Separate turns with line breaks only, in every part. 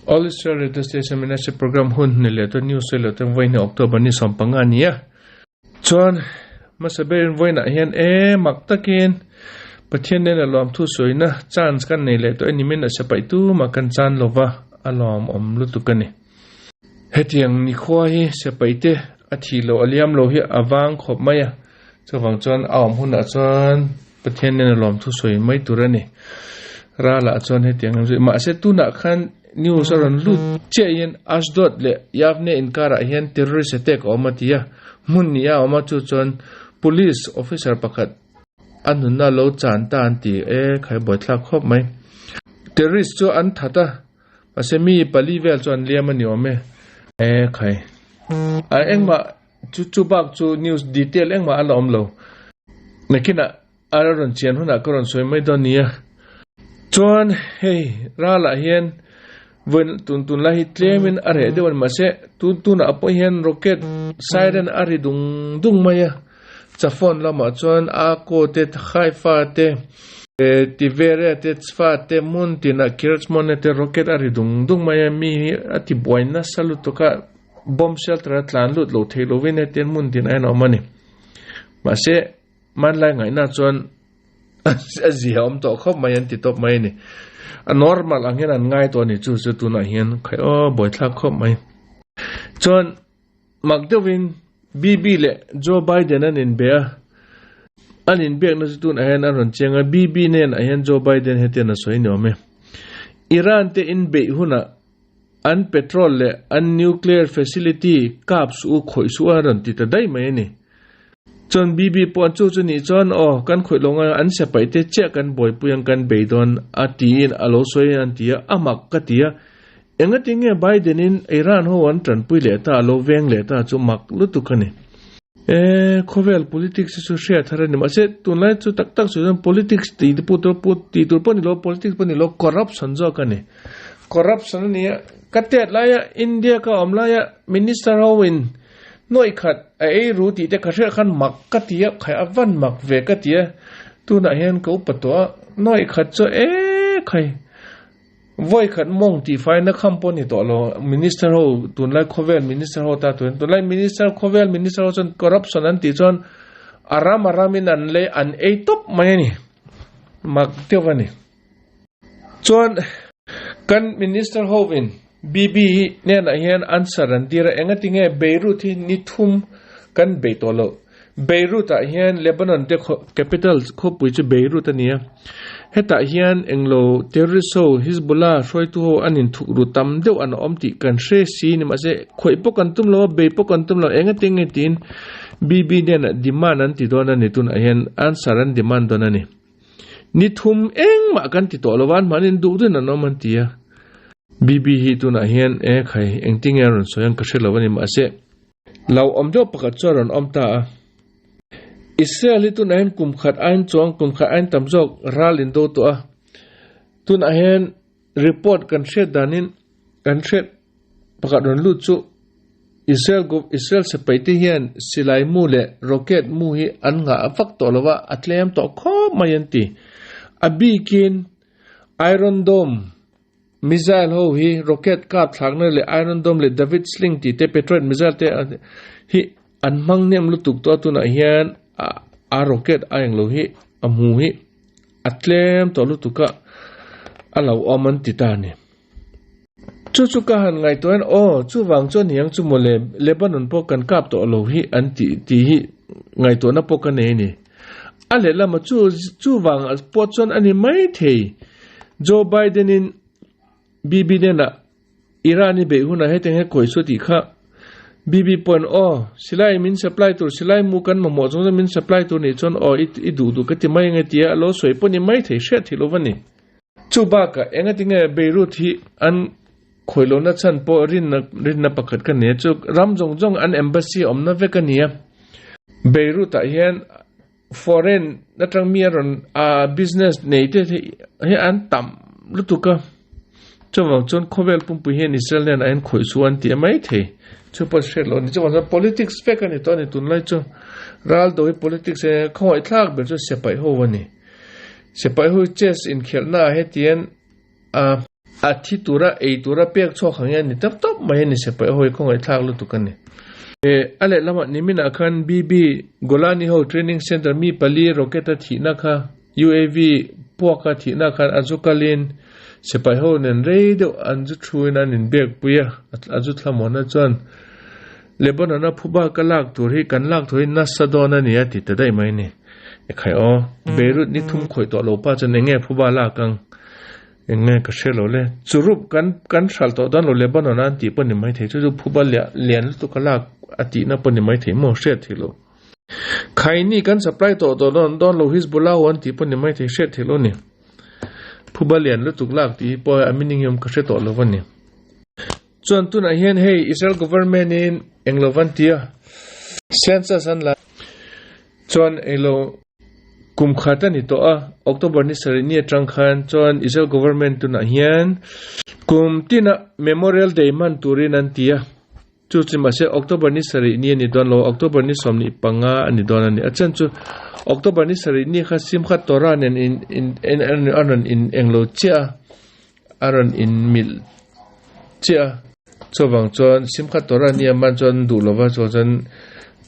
All Israel Radio Station Ministry Program hun ni leh chuan news sawi loh chuan vawiin October ni 15 a ni a. Chuan hmasa berin vawiinah hian e mak takin Pathian nena lawmthu sawina chance kan nei leh tawh e nimin a se paih tumah kan chan lova a lawmawm lutuk a ni. Hetiang nikhua hi sepaihte a thih loh a liam lo hi a vang khawp mai a, chuvang chuan a awm hunah chuan Pathian nena lawmthu sawi mai tur a ni. Ralah chuan hetiang em zui mahse tunah khan news a rawn lut chiah hian Ashdod leh Yavne inkarah hian terrorist attack a awm a ti a, hmun ni a awm a chu chuan police officer pakhat a nunna lo chan ta an ti e khai buaithlak khawp mai. Terrorist chu an that a. Mahse mi pali vel chuan liam a ni awm e. E khai. A engmah chu chu bak chu news detail engmah a la awm lo. Nakinah a rawn chian hunah ka rawn sawi mai dawn nia. Chuan hei ralah hian vawiin tun tun lai hi tlemin a reh deuh a ni mahse tun tunah pawh hian rocket siren a ri dung dung mai a. Chafon lamah chuan Akko te, Haifa te, Tiveria te, Tzfat te, hmun tinah Kiryat Shmona te rocket a ri dung dung mai a, mi hi a ti buai nasa lutuk a, bomb shelter a tlan lut lo thei lovin hetiang hmun tinah hian a awm a ni. Mahse, hmanlai ngaihna chuan a zia awm tawh khawp mai an ti tawp mai a ni. A normal ang hian an ngai tawh a ni chu chu tunah hian khai aw buaithlak khawp mai. Chuan Mak deuhin BB leh Joe Biden an inbe a, an inbiakna chu tunah hian a rawn chiang a, BB hnenah hian Joe Biden hetian a sawi ni awm e. Iran te inbeih hunah an petrol leh an nuclear facility kap suh u, khawih suh u a rawn ti ta daih mai a ni. Chuan BB pawh chu chu nih chuan aw kan khawih lo ngai an sepaih te chiah kan buaipui ang kan bei dawn a tiin a lo sawi an ti a, a mak ka ti a. Engati nge Biden in Iran ho an tanpui leh ta a lo veng leh ta chu mak lutuk a ni. E, khawvel politics hi chu hriat har a ni mahse tunlai chu tak tak chu chuan politics tih te pawh tih tur pawh ni lo politics pawh ni lo corruption zawk a ni. Corruption a ni a, ka tet laia India ka awm laia minister ho in Nuaih khat a ei ru tih te ka hriat khan mak ka ti a, khai a van mak ve ka ti a, tunah hian ka upa tawh a, nuaih khat chu e khai vawi khat mawng tih faina kham pawh a ni tawh lo, minister ho tunlai khawvel minister ho ta turin tunlai minister khawvel minister ho chuan corruption an tih chuan a ram a ramin an lei an ei tawp mai a ni, mak deuh a ni. Chuan kan minister hovin BB hi hnenah hian answer an tir a, engatinge Beirut hi ni thum kan bei tawh loh. Beirut ah hian Lebanon te capital khawpui chu Beirut a ni a, hetah hian englo terrorist ho Hizbullah hruaitu ho an inthuk ru tam deuh an awm tih kan hre si ni mahse khawih pawh kan tum lo a, bei pawh kan tum lo engatinge tiin BB hnenah demand an ti dawn a ni tunah hian answer an demand dawn a ni. Ni thum engmah kan ti tawh lo va, an hmanin duh duhin an awm an ti a. BB hi tunah hian e khai engtinge a rawn sawi ang ka hre lo a ni mahse lo awm deuh pakhat chu a rawn awm ta a. Israel hi tunah hian kum khat ain chuang kum khat ain tam zawk ral in do tawh a. Tunah hian report kan hriat danin kan hriat Pakhat rawn lut chu Israel gov Israel sipai te hian silai mu leh rocket mu hi an nghah vak tawh lo va, a tlem tawh khawp mai an ti. A bikin Iron Dome missile ho hi rocket kap thlakna leh Iron Dome leh David Sling tih te Patriot missile te hi an hmang hnem lutuk tawh a tunah hian a rocket a englo hi a hmu hi a tlem tawh lutuk a a lo awm an ti ta a ni. Chu chu ka han ngaihtuah hian aw chuvang chuan niang chu mawle Lebanon pawh kan kap tawh lo hi an tih tih hi ngaihtuahna pawh ka nei a ni. A lehlam a chu chuvang pawh chuan a ni mai thei. Joe Biden in Bibi hnenah Iran i beih hunah hetiang he khawih chu tih kha Bibi pawhin aw silai min supply tur silai mu kan mamawh chung chuan min supply tur nih chuan aw i duh duh ka ti mai ang e tia a lo sawi pawh ni mai thei hriat theih lo va ni. Chu bakah engatinge Beirut hi an khawih lohna chhan pawh rinna rinna pakhat ka nei a, chu ram zawng zawng an embassy awmna vek a ni a. Beirut ah hian foreign atang mi a rawn ah business nei te hi an tam lutuk a, chuvang chuan khawvel pumpui hian Israel nen a inkhawih chu an ti a mai thei. Chu pawh hriat loh a ni. Chuvang chuan politics vek a ni tawh a ni tunlai chu ral do hi politics e khawngaihthlak ber chu siapaih ho a ni. Sipai hui chess inkhelhna ah hetian a. A thi tura ei tura pek chhuak ang hian ni tawp tawp mai a ni sipai hawi khawngaihthlak lutuk a ni. A lehlamah niminah khan BB Golani ho training centre mi pali rocket a thihna kha UAV puaka thihna khan a zu kalin sipai ho nen rei deuh an zu thuin an inbiak pui a, a zu thlamuanna chuan Lebanon a phuba ka lak tur hi kan lak tur hi nasa dawn a ni a ti ta daih mai a ni. Ekhai aw, Beirut ni thum khawih tawh lo pa chuan eng nge phuba lak ang? Eng nge ka hre lo le. Churup kan kan hral tawh dawn lo Lebanon a an tih pawh ni maithei chu chu phuba lian lutuk a lak a tihna pawh ni maithei maw hriat theih loh. Khaini kan supply tawh tawh dawn dawn lo Hizbullah ho an tih pawh ni maithei hriat theih loh a ni. Phuba lian lutuk lak tih hi pawh a meaning hi awm ka hre tawh lo a ni. Chuan tunah hian hei Israel government in englo van tia census an la chuan englo kum khat a ni tawh a October ni sarih ni atang khan chuan Israel government tunah hian kum tina Memorial Day hman turin an ti a chu chu mahse October ni sarih ni a ni dawn lo October ni 15 a ni dawn a ni a chen chu October ni sarih ni kha Simchat Torah nen in in a rawn in englo chiah a a rawn in milh chiah a chuvang chuan Simchat Torah ni a man chuan duh lova chuan chuan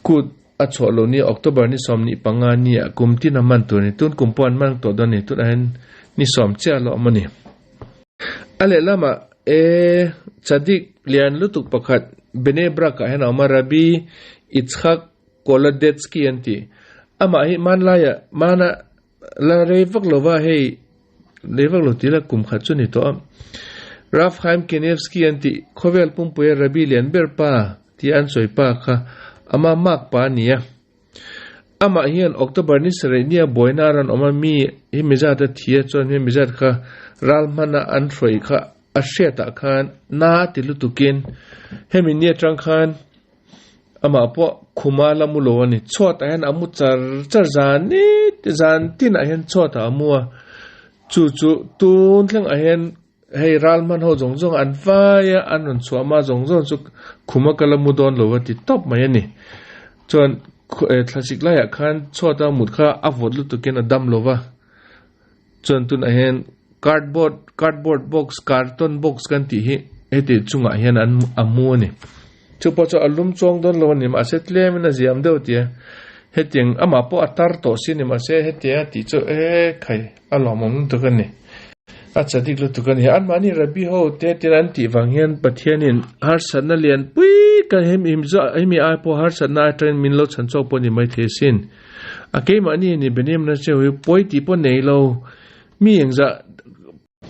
kut A chhuah loh ni October ni 25 ni ah kum tin a man tur a ni. Tun kum pawh an man tawh dawn a ni. Tunah hian ni sawm chiah a lawm a ni. A lehlamah e Tzadik lian lutuk pakhat Bnei Brak ah hian a awm a, Rabbi Yitzhak Kolodetsky an ti. Amah hi hmanlaiah hmana La rei vak lo va, hei rei vak lo tila kum khat chu ni tawh a. Rav Chaim Kanievsky an tih khawvel pumpuia Rabbi lian ber pa tia an sawi pa kha ama mak pa a ni a. Amah hian October ni sarih nia buaina a rawn awm a, mi hi mizat a thi a, chuan hemi mizat kha ral hmana an hruai kha a hriatah khan na ti lutukin hemi ni atang khan Amah pawh khuma la mu lo a ni. Chhuatah hian a mu char char zan ni zan tinah hian chhuatah a mu a. Chu chu tun thlengah hian hei ral hman ho zawng zawng an vai a, an rawn chhuah hma zawng zawng chu khuma ka la mu dawn lo a ti tawp mai a ni. Chuan thlasik laiah khan chhuata mut kha a vawt lutukin a dam lo va. Chuan tunah hian cardboard cardboard box carton box kan tih hi heti chungah hian an a mu a ni. Chu pawh chu a lum chuang dawn lo a ni mahse tlem in a ziam deuh tia hetiang amah pawh a tar tawh si a ni mahse hetiang a tih chu e khai a lawmawm lutuk a ni. A cha dik lutuk a ni. Anmahni Rabbi ho te tir an tih vang hian Pathianin harsatna lian pui kan hemi ai pawh harsatna atangin min lo chhan chawk pawh a ni maithei asin. A keimahni ni Benim na cheu hi pawi tih pawh nei lo. Mi engzah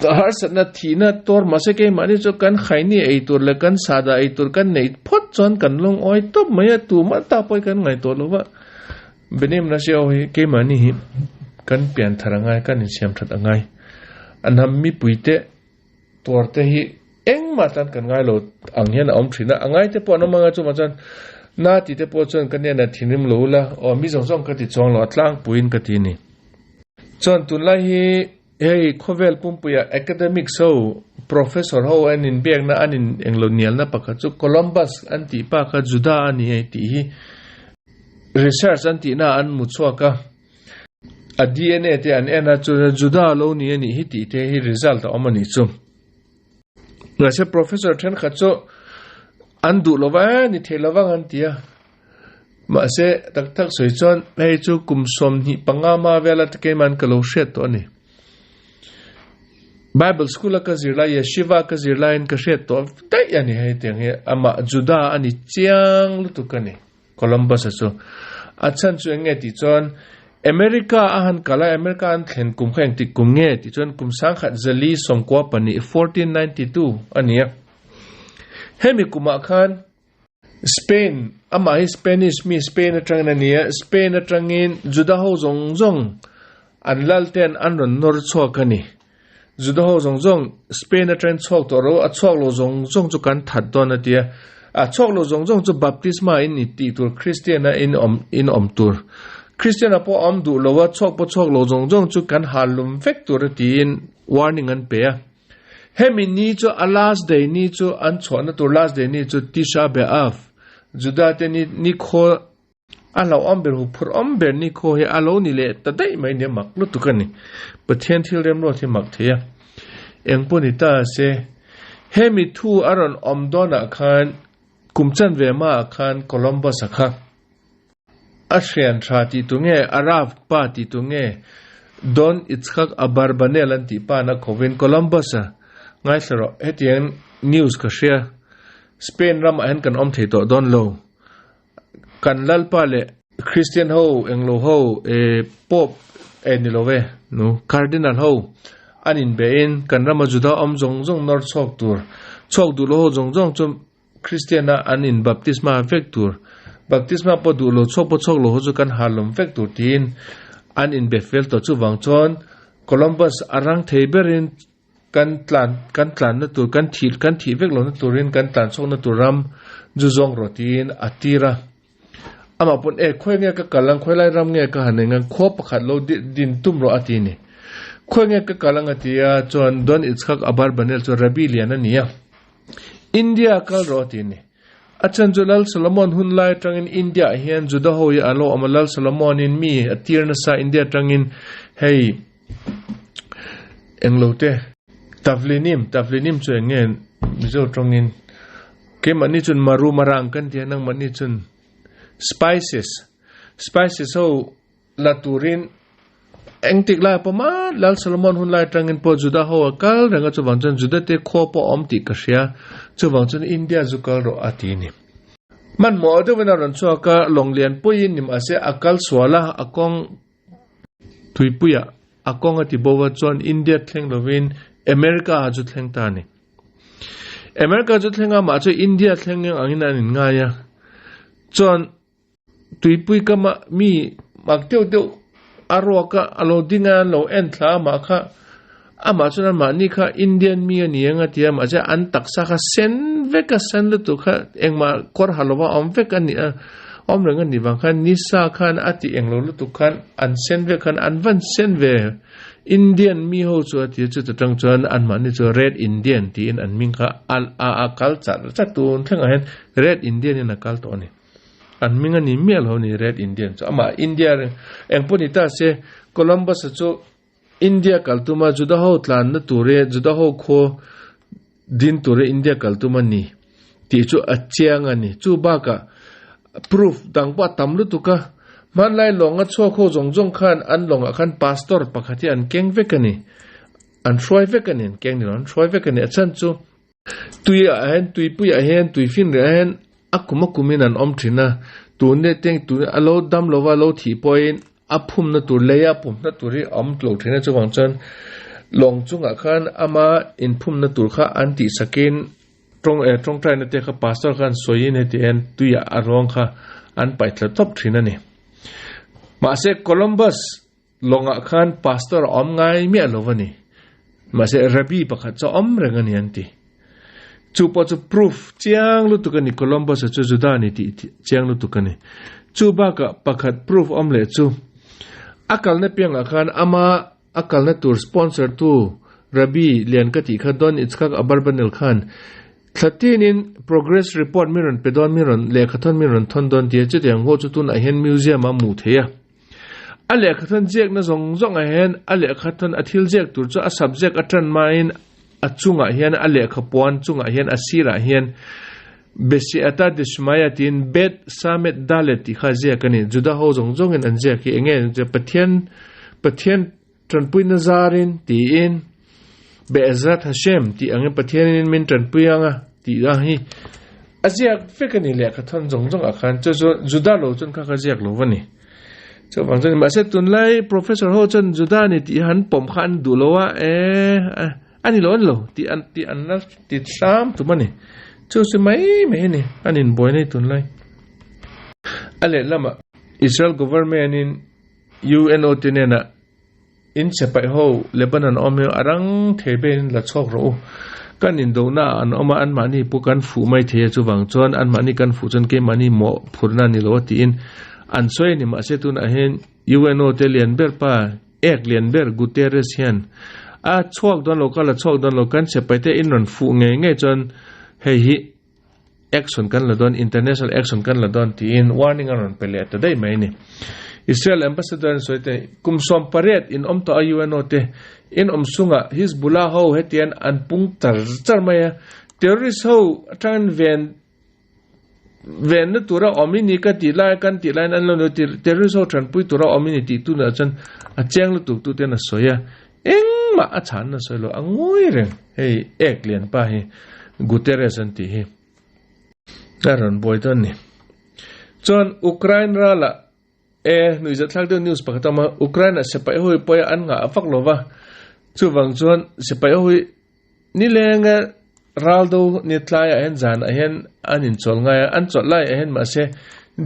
harsatna thihna tawr mahse keimahni chu kan khaini ei tur leh kan sahdah ei tur kan neih phawt chuan kan lungawi tawp mai a, tumah tak pawh hi kan ngaihtuah lo va. Benim na cheu hi keimahni hi kan pian thar a ngai, kan insiam that a ngai. A hnam mipuite tuar te hi engmah tan kan ngai lo ang hian a awm thin a, a ngai te pawh an awm anga chuvang chuan na ti te pawh chuan ka hnenah thinrim lo ula aw mi zawng zawng ka ti chuang lo a tlangpuiin ka ti a ni. Chuan tunlai hi hei khawvel pumpuia academics ho professor ho an inbiakna an in englo nialna pakhat chu Columbus an tih pa kha Juda a ni hei tih hi research an tihna an hmu chhuak a. A DNA te an en a, chuan Juda lo ni a nih hi tih te hi result a awm a nih chu. Mahse professor thenkhat chu an duh lova e ni thei lovang an ti a. Mahse tak tak sawi chuan hei chu kum 25 ma vela keimah ka lo hriat tawh a ni. Bible school a ka zir lai yeshiva ka zir laiin ka hriat tawh daih a ni hei tiang hi amah Juda a ni chiang lutuk a ni. Columbus a chu. A chhan chu eng nge tih chuan America a han kal a, America an thlen kum kha engtik kum nge tih chuan kum 1492, 1492 a ni a. Hemi kumah khan Spain, amah hi Spanish mi Spain atangin a ni a, Spain atangin Juda ho zawng zawng an lal ten an rawn nawr chhuak a ni. Juda ho zawng zawng Spain atangin chhuak tawh ro, a chhuak lo zawng zawng chu kan that dawn a ti a. A chhuak lo zawng zawng chu baptisma in ni tih tur Christian a in awm in awm tur. Christian a pawh a awm duh lo a, chhuak pawh chhuak lo zawng zawng chu kan hal lum vek tur a tiin warning an pe a. Hemi ni chu a last day ni chu an chhuahna tur last day ni chu Tisha B'Av, Juda te ni ni khaw A hlauhawm ber hu phurhawm ber ni khaw hi a lo ni leh ta daih mai nia mak lutuk a ni. Pathian thil remruat hi mak thei a. Eng pawh ni ta se, hemi thu a rawn awm dawnah khan kum chanve hmaah khan Columbus-a kha a hrian tha tih tu nge, Arab pa tih tu nge, Don Itzhak Abarbanel an tih pa'n a khovin Columbus-a ngaithla rawh, hetiang news ka hria, Spain ramah hian kan awm thei tawh dawn lo. Kan Lalpa leh Kristian ho englo ho e Pope e ni lo e nu Cardinal ho an inbe in kan rama Juda awm zawng zawng nawr chhuak tur chhuak duh lo ho zawng zawng chu Kristian a an in baptisma vek tur baptisma pawh duh lo chhuak pawh chhuak lo ho chu kan halawm vek tur tiin an inbe fel tawh chuvang chuan Columbus a rang thei berin Kan tlan kan tlanna tur kan thih kan thih vek lohna turin kan tlan chhuakna tur ram zu zawng rawh tiin a tir a. Amah pawn e khawi nge ka kal ang khawi lai ram nge ka han eng ang khua pakhat lo din tum rawh a ti ni. Khawi nge ka kal ang a ti a chuan Don Itzhak Abarbanel chu Rabbi lian a ni a. India kal rawh a ti ni. A chhan chu Lal Solomon hun lai atangin India ah hian Juda ho hi a lo awm a Lal Solomon in mi a tir nasa India atangin hei Englo te. Tavlinim, Tavlinim chu eng nge Mizo tawngin keimahni chun maru marang kan ti a nangmahni chun spices, spices ho la turin engtik lai pawh mah Lal Solomon hun lai atangin pawh Juda ho a kal reng a chuvang chuan Juda te khua pawh a awm tih ka hria chuvang chuan India zu kal rawh a ti a ni. Hmanhmawh deuhin a rawn chhuak a lawng lian puiin nimahse a kal sual a a kawng Tuipuiah a kawng a ti bo a chuan India thleng lovin America ah chu thleng ta a ni. America chu thleng a mah chu India thleng eng angin an inngai a. Chuan tuipui kama mi mak deuh deuh a ruak a, a lo ding a, an lo en thla a mah kha amah chuan anmahni kha Indian mi a ni ang a ti a, mahse an taksa kha sen vek a, sen lutuk kha engmah kawr ha lova awm vek a ni a, awm reng a nih vang khan nisa khan a tih englo lutuk khan an sen vek khan an van sen ve Indian mi ho chu a ti a, chuta tang chuan anmahni chu Red Indian tiin an hming kha a a a kal char char tun thlengah hian Red Indian in a kal tawh a ni. An hming a ni miah lo a ni Red Indian chu amah India reng engpawh ni ta se Columbus-a chu India kal tuma Juda ho tlanna ture Juda ho khaw din ture India kal tum a ni tih chu a chiang a ni. Chu bakah proof dang pawh a tam lutuk a, hmanlai lawnga chhuak ho zawng zawng khan an lawngah khan pastor pakhat hi an keng vek a ni, an hruai vek a ni, an keng ni lo, an hruai vek a ni. A chhan chu tui ah hian tuipui ah hian tuifinriah hian a kum a kumin an awm thin a, tun leh teng tun a lo dam lova lo thih pawhin A phumna tur leia pumna tur hi a awm tlo thin a, chuvang chuan lawng chungah khan ama inphumna tur kha an tihsakin tawng eh tawngtaina te kha pastor khan sawiin heti hian tuiah a ruang kha an paih thla tawp thin a ni. Mahse Columbus lawngah khan pastor a awm ngai miah lo a ni. Mahse Rabbi pakhat chu a awm reng a ni an ti. Chu pawh chu proof chiang lutuk a ni, Columbus-a chu Juda a ni tih chiang lutuk a ni. Chu bakah pakhat proof awm leh chu, a kalna piangah khan ama a kalna tur sponsor tu Rabbi lian ka tih kha Don Itzhak Abarbanel khan thla tinin progress report min rawn pe dawn, min rawn lehkha thawn min rawn thawn dawn tia chutiang ho chu tunah hian museum ah hmuh theih a. A lehkha thawn ziakna zawng zawngah hian a lehkha thawn a thil ziak tur chu a subject a tan hmain a chungah hian a lehkha puan chungah hian a sirah hian Besiata Dishmaya tiin Bet Samet Dalet tih kha a ziak a ni. Juda ho zawng zawngin an ziak hi eng nge Pathian Pathian tanpuina zarin tiin Be'ezrat Hashem tih angin Pathianin min tanpui anga tih ang hi a ziak vek a ni lehkha thawn zawng zawngah khan chu chu Juda lo chuan kha kha ziak lo va ni. Chuvang chuan mahse tunlai professor ho chuan Juda ni tih han pawm kha an duh lo a e a ni lo a ni lo tih an tih an la ti hram tum a ni. Chu chu mai mai a ni an inbuai nei tunlai. A lehlamah Israel government in UNO te hnenah In che paih ho Lebanon awm hi a rang thei bein la chhuak rawh u. Kan indohna ah an awm a, anmahni pawh kan fuh mai thei a, chuvang chuan anmahni kan fuh chuan keimahni mawh phurna a ni lo a tiin an sawi a ni. Mahse tunah hian UNO te lian ber pa ek lian ber Guterres hian a chhuak dawn lo, ka la chhuak dawn lo, kan che paih te in rawn fuh ngei ngei chuan hei hi action kan la dawn, international action kan la dawn tiin warning a rawn pe leh ta daih mai a ni. Israel ambassador in sawi te kum 18 in awm tawh a UNO te in awm chungah Hizbullah ho hetian an pung char char mai a terrorist ho atangin ven venna tura awm i ni ka tih lai kan tih laiin an lo ni terrorist ho tanpui tura awm i ni tih tunah chuan a chiang lutuk tu ten a sawi a engmah a chhanna sawi lo a ngawi reng hei ek lian pa hi Guterres an tih hi a rawn buai dawn ni chuan Ukraine rala e nuihzathlak deuh news pakhat a awm a Ukraine ah sipai ho hi pawh an nghah vak lova chuvang chuan sipai ho hi Nilenga raldo ni tlaiah hian zanah hian an inchawl ngai a, an chawlh laiah hian mahse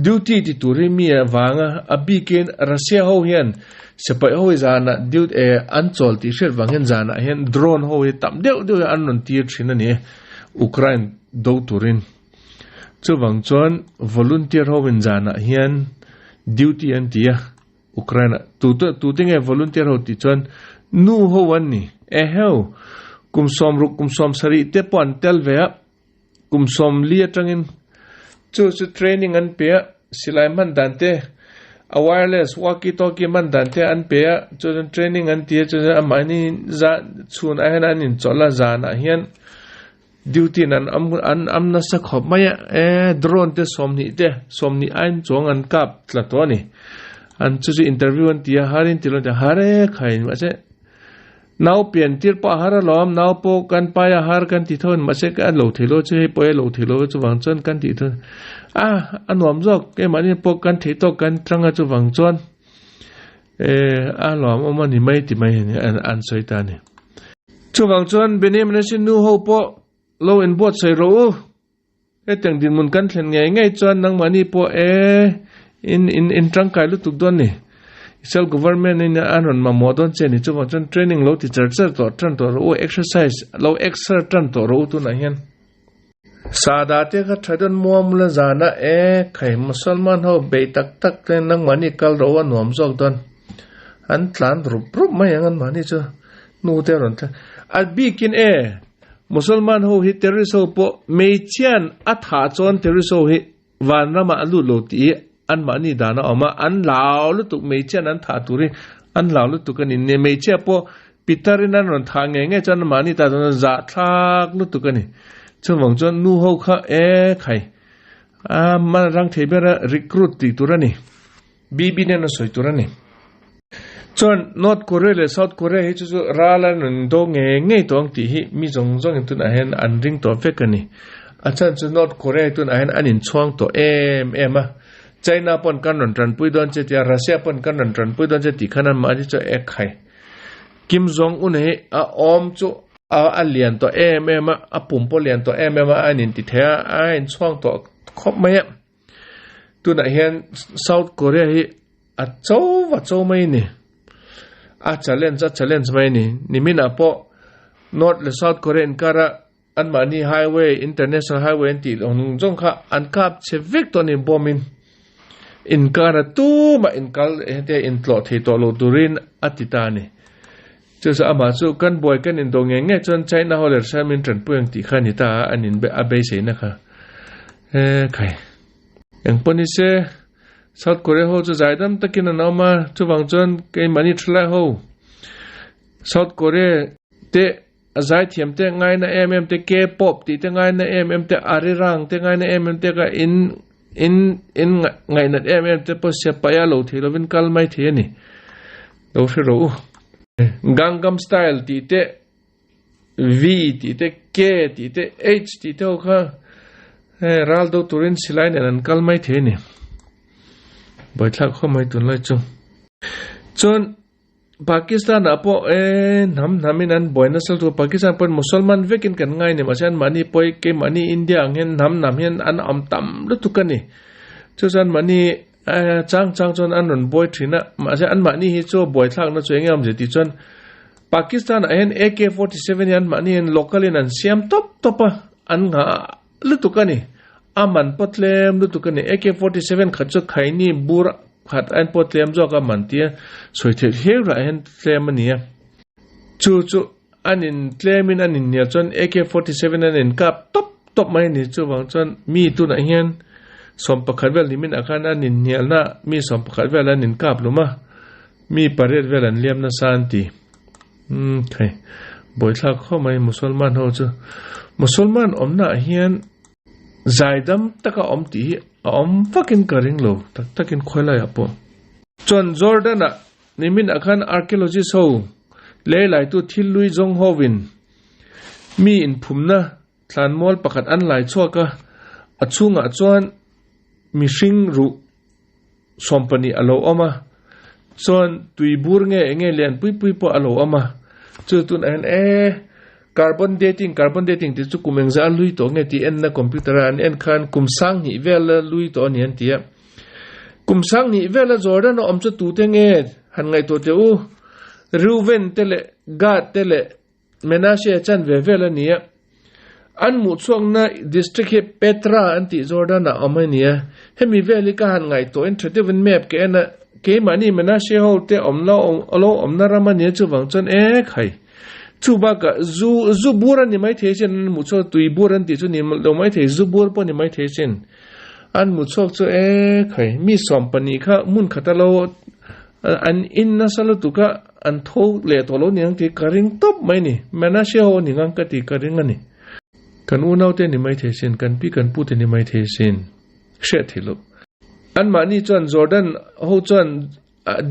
duty ti turin mi a vang a, a bikin Russia ho hian sipai ho hi zanah duty eh an chawl tih hriat vang hian zanah hian drone ho hi tam deuh deuh hi an rawn tir thin a ni Ukraine do turin. Chuvang chuan volunteer ho in zanah hian duty an ti a. Ukraine ah tute tute nge volunteer ho tih chuan nu ho an ni. Eheu! Kum 60 kum 70 te pawh an tel ve a, kum 40 atangin chu chu training an pe a, silai hman dan te, a wireless walkie talkie hman dan te an pe a, chu chuan training an ti a, chu chuan amahni za chhun ah hian an inchawlh a, zanah hian Duty in an am an am nasa khawp mai a, e drone te 20 te 20 aiin chuang an kap tla tawh a ni. An chu chu interview an ti a, harin ti lo an ti a, har e khain mahse nau pian tir pawh a har alawm, nau pawh kan pai a har kan ti tho a ni mahse ka lo thei lo chu hei pawh e lo thei lo chuvang chuan kan tih tho a, a nuam zawk keimahni pawh kan theih tawk kan tang a chuvang chuan e a lawmawm a ni mai ti mai a ni an sawi ta a ni. Chuvang chuan Benjamin sin nu ho pawh lo inbuatsaih rawh u. Hetiang dinhmun kan thlen ngei ngei chuan nangmahni pawh e in in in tangkai lutuk dawn ni. Israel government in an rawn mamawh dawn che ni. Chuvang chuan training lo ti char char tawh tan tawh rawh u, exercise lo exer tan tawh rawh u tunah hian. Sada te kha tha dawn muamula zana e khai Musalman ho bei tak tak te nangmahni kal rawh u a nuam zawk dawn. An tlan rup rup mai ang anmahni chu. Nu te a rawn thleng. A bikin e, Musalman ho hi terrorist ho pawh hmeichhian a thah chuan terrorist ho hi vanramah a lut lo tih hi anmahni dan a awm a, an lau lutuk hmeichhian an thah tur hi an lau lutuk a ni. Ne hmeichhia pawh pitarin an rawn thah ngei ngei chuan anmahni ta chuan zahthlak lutuk a ni. Chuvang chuan nu ho kha e khai a rang thei bera recruit tih tur a ni. BB nen a sawi tur a ni. Chuan North Korea leh South Korea hi chu chu ral an rawn do ngei ngei tawh ang tih hi mi zawng zawngin tunah hian an ring tawh vek a ni. A chhan chu North Korea hi tunah hian an inchhuang tawh em em a. China pawn kan rawn tanpui dawn che tia Russia pawn kan rawn tanpui dawn che tih khan anmahni chu ek hai. Kim Jong Un hi a awm chu a lian tawh em em a, a pum pawh lian tawh em em a, a inti thei a, a inchhuang tawh khawp mai a. Tunah hian South Korea hi a cho va cho mai ni. A challenge a challenge mai ni. Niminah pawh North leh South Korea inkara anmahni highway, international highway an tih ang zawng kha an kap chhe vek tawh a ni bomb in. Inkara tumah inkal hetia intlawh thei tawh lo turin a ti ta a ni. Chu chu amah chu kan buai kan indo ngei ngei chuan China ho leh Russia min tanpui ang tih kha a ni ta a, an in a beiseina kha. E khai. Engpawh ni se, South Korea ho chu zaidam takin an awm a, chuvang chuan keimahni thalai ho South Korea te a zaithiam te ngaina em em te, K-pop tih te ngaina em em te, Arirang te ngaina em em te kha in in in ngaihnat em em te pawh siapaia lo thei lovin kal mai thei a ni. Lo hre rawh u. Gangnam Style tih te, V tih te, K tih te, H tih te ho kha hei ral do turin silai nen an kal mai thei a ni. Buaithlak khawp mai tunlai chu. Chuan Pakistan ah pawh e hnam hnam in an buai nasa lutuk a, Pakistan pawhin Musalman vekin kan ngai a ni mahse anmahni pawh keimahni India ang hian hnam hnam hian an awm tam lutuk a ni. Chu chuan mahni Chang chang chuan an rawn buai thin a, mahse anmahni hi chu buaithlakna chu eng nge awmzia tih chuan Pakistan ah hian AK-47 hi anmahni hian local in an siam tawp tawp a, an nghah lutuk a ni. A man pawh tlem lutuk a ni. AK-47 khat chu khaini bur khat aiin pawh tlem zawk a man tia sawi theih hliau lah hian tlem a ni a. Chu chu an in tlem in an inhnial chuan AK-47 an inkap tawp tawp mai a ni. Chuvang chuan mi tunah hian. Sawmpakhat vel nimin ah khan an inhnialna mi sawmpakhat vel an inkap lum a, mi pariat vel an liam nasa an ti. Umm thei buaithlak khawp mai Musalman ho chu. Musalman awmna ah hian zaidam taka awm tih hi a awm vakin ka ring lo tak takin khawilai ah pawh. Chuan Jordan ah nimin ah khan archaeologist ho lei laitu thil lui zawng hovin mi inphumna Thlanmual pakhat an lai chhuak a, a chhungah chuan mihring ruh sawmpahnih a lo awm a, chuan tui bur nge eng nge lian pui pui pawh a lo awm a, chu tunah hian e carbon dating carbon dating tih chu kum engzah a lui tawh nge tih enna computer a an en khan kum sanghnih vel a lui tawh a ni an ti a, kum sanghnih vel a Jordan a awm chu tute nge han ngaihtuah teh u, Reuven te leh Gad te leh Menashe chan ve vel a ni a, an hmuhchhuakna district hi Petra an tih Jordan ah awm a ni a, hemi vel hi ka han ngaihtuahin tha deuhin map ka en a, keimahni Menashe ho te awm lo lo awmna ram a nia chuvang chuan e khai chu bakah zu zu bur a ni maithei sin an hmuhchhuak tui bur an tih chu ni lo maithei zu bur pawh a ni maithei sin an hmuhchhuak chu e khai mi sawmpahnih kha hmun khata lo An in nasa lutuk a, an tho leh tawh lo niang tih ka ring tawp mai ni. Menashe ho ni ngang ka tih ka ring a ni. Kan unaute ni mai thei sin, kan pi kan pute ni mai thei sin. Hriat thei loh. Anmahni chuan Jordan ho chuan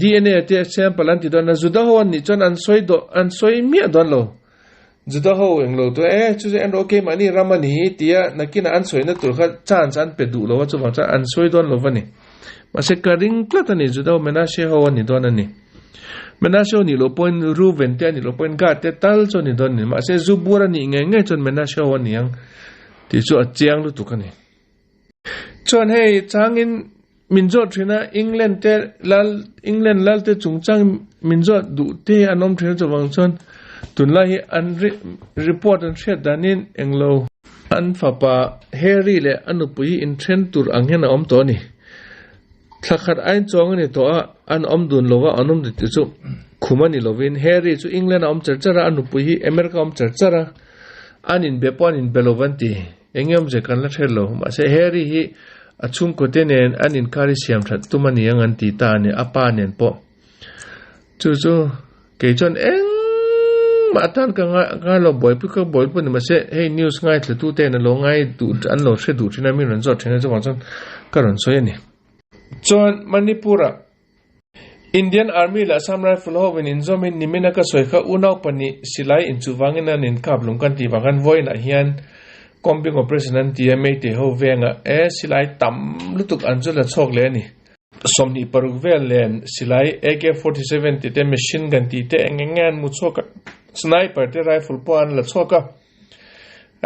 DNA te sample an ti dawn a, Juda ho an nih chuan an sawi daw an sawi miah dawn lo. Juda ho eng lo tu e, chu chu en rawh keimahni ram a ni hi tia nakinah an sawina tur kha chance an pe duh lo a, chuvang chuan an sawi dawn lo va ni. Mahse ka ring tlat a ni, Juda ho Menashe ho a ni dawn a ni. Menashe ho nih loh pawhin Reuven te a nih loh pawhin Gad te tal chu a ni dawn a ni. Mahse Zubur a nih ngei ngei chuan Menashe ho a ni ang tih chu a chiang lutuk a ni. Chuan hei changin min zawt thin a, England te lal, England lal te chungchang min zawt duh te hi an awm thin a, chuvang chuan tunlai hi an report an hriat danin englo an fapa Harry leh a nupui hi inthen tur ang hian a awm tawh a ni. Thla khat ain chuang a ni tawh a, an awm dun lova an awm tih chu khum a ni lovin Harry chu England a awm char char a, a nupui hi America a awm char char a, an inbe pawh an inbe lo van ti. Eng awmzia kan la hre lo, mahse Harry hi a chhungkaw te nen an inkar hi siam that tum a ni ang an ti ta a ni, a pa nen pawh. Chu chu kei chuan engmah atan ka ngai lo, buaipui ka buaipui a ni, mahse hei news ngaithla tu ten a lo ngai duh an lo hre duh thin a, mi rawn zawt thin a, chuvang chuan ka rawn sawi a ni. Chuan Manipur-ah Indian Army leh Assam Rifle ho in inzawmin nimina ka sawi kha unau pahnih silai inchuh vangin an inkap lung kan tih vang khan vawiinah hian combing operation an ti a, Meitei ho vengah e silai tam lutuk an chu la chhuak leh a ni. 26 vel len silai AK-47 tih te machine gun tih te eng eng nge an hmu chhuak a, sniper te rifle pawh an la chhuak a,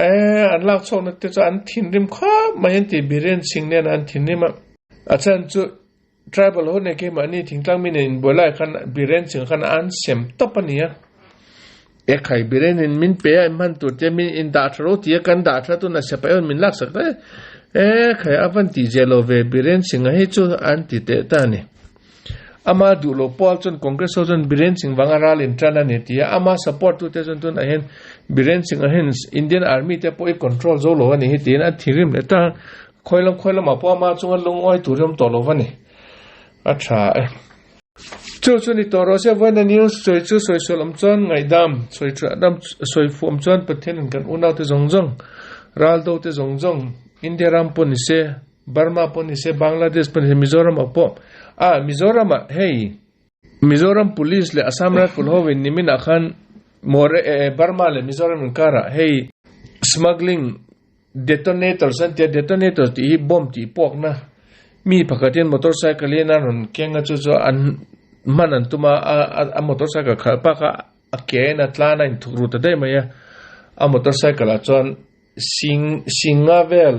e an lak chhuakna te chu an thinrim khawp mai an ti, Biren Singh nen an thinrim a, a chhan chu Tribal ho nen keimahni thingtlang mi nen inbuai lai khan Biren ching khan an sem tawp a nia. E khai Biren in min pe a in hman tur te min in dah tha ro ti a kan dah tha tuna sepa ewn min lak sak daih e khai a van tih zia lo ve Biren Singh a hi chu an ti teh ta a ni. Ama duh lo pawl chuan Congress ho chuan Biren Singh vanga ral in tan a ni ti a ama support tu te chuan tunah hian Biren Singh a hian Indian Army te pawh i control zo lo a ni hi tiin a thinrim leh ta a. Khawi lam khawi lamah pawh ama chunga lungawi tur hi awm tawh lo va ni. A tha e. Chu chu ni tawh rawh se, vawiina news sawi chu sawi sual awm chuan ngaihdam, sawi tha dam, sawi fuh awm chuan Pathianin kan unaute zawng zawng, raldo te zawng zawng, India ram pawh ni se, Burma pawh ni se, Bangladesh pawh ni se, Mizoram ah pawh, ah Mizoram ah hei, Mizoram Police leh Assam Rifle ho in nimin ah khan More eh Burma leh Mizoram inkarah hei smuggling Detonators an tia, detonators tih hi bomb tih puakna mi pakhatin motorcycle in a rawn keng a chu chu an hman an tum a a motorcycle khalh pak a a ke in a tlan a inthuk ru ta daih mai a a motorcycle ah chuan sing singa vel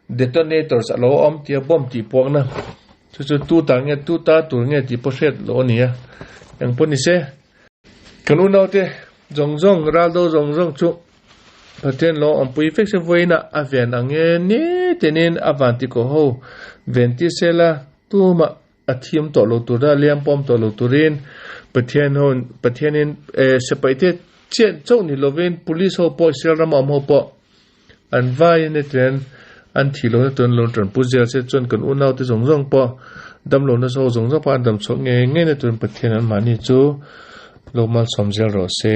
detonators a lo awm tia bomb tih puakna chu chu tu ta nge tu ta tur nge tih pawh hriat loh a ni a engpawh ni se kan unaute zawng zawng raldo zawng zawng chu. Pathian lo awmpui vek se vawiinah a ven ang e ni tinin a van ti koh ho ven ti sela tumah a thiam tawh lo tura liam pawm tawh lo turin Pathian ho Pathianin eh sipai te chiah chauh ni lovin police ho pawh Israel rama awm ho pawh an vaiin e tian. an thih lohna turin lo tanpui zel se chuan kan unaute zawng zawng pawh damlohna ho zawng zawng pawh an dam chhuak ngei ngei na turin Pathian anmahni chu lo malsawm zel rawh se.